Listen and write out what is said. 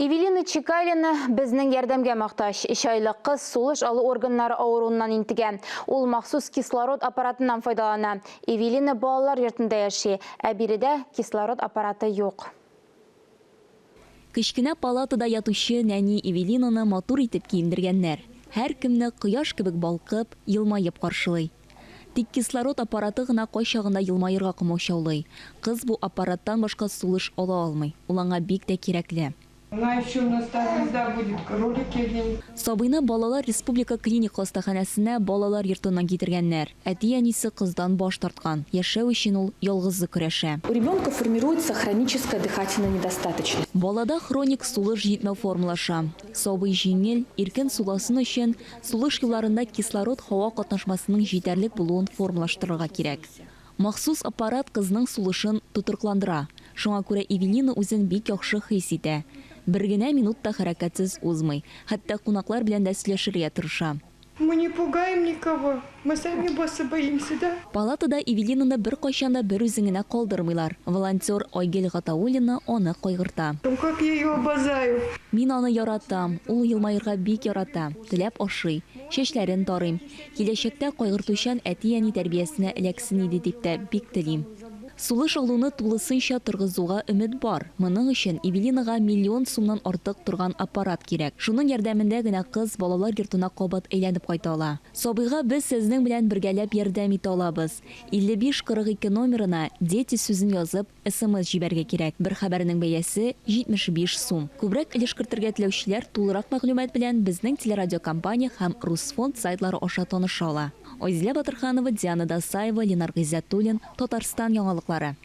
Эвелина Чекалина безнең ярдәмгә мохтаҗ. Өч айлык кыз сулыш алу органнары авыруыннан интегә. Ул махсус кислород аппаратыннан файдалана. Эвелина балалар йортында яши, ә биредә кислород аппараты юк. Кечкенә палатада ятучы нәни Эвелинаны матур итеп киендергәннәр. Һәркемне кояш кебек балкып, елмаеп каршылый. Тик кислород аппараты гына кайчагында елмаерга комаучаулый. Кыз бу аппараттан башка сулыш ала алмый, ул аңа бик тә кирәкле. Она еще у нас та звезда будет, ролики оденет. Сабыйны Балалар республика клиник хастаханәсенә балалар йортыннан китергәннәр. Әти-әнисе кыздан баш тарткан. Яшәү өчен ул ялгызы көрәшә. У ребенка формируется хроническая дыхательная недостаточность. Балада хроник сулыш җитмәү формалаша. Сабый җиңел, иркен суласын өчен, Сулыш юлларында кислород-һава катнашмасының җитәрлек булуын формалаштырырга кирәк. Махсус аппарат кызның сулышын тотрыкландыра. Шуңа күрә Эвелина үзен бик яхшы хис итә. Бер генә минут та хәрәкәтсез узмый. Хәтта кунаклар белән дә сөйләшергә тырыша. Мы не пугаем никого, мы сами босса боимся, да? Палатада Эвелинаны беркайчан да берүзен генә калдырмыйлар. Волонтер Айгөл Гатауллина аны кайгырта. Как я ее обожаю! Мин аны яратам, ул елмаерга бик ярата, теләп ашый, чәчләрен тарыйм. Киләчәктә кайгыртучан әти-әни тәрбиясенә эләксен иде дип тә бик телим. Сулыш алуны тулысынча торгызуга өмет бар. Моның өчен Эвелинага миллион сумнан артык торган аппарат кирәк. Шуның ярдәмендә генә кыз балалар йортына кабат әйләнеп кайта ала. Сабыйга без сезнең белән бергәләп ярдәм итә алабыз. 55 42 номерына Дети сүзен язып, Смс җибәрергә кирәк. Бер хәбәрнең бәясе, 75 сум. Күбрәк өлеш кертергә теләүчеләр тулырак мәгълүмат белән безнең телерадиокомпания һәм Русфонд сайтлары аша таныша ала. Айзилә Батырханова, Диана Дасаева, Ленар Гыйззәтуллин, Татарстан яңалыклары.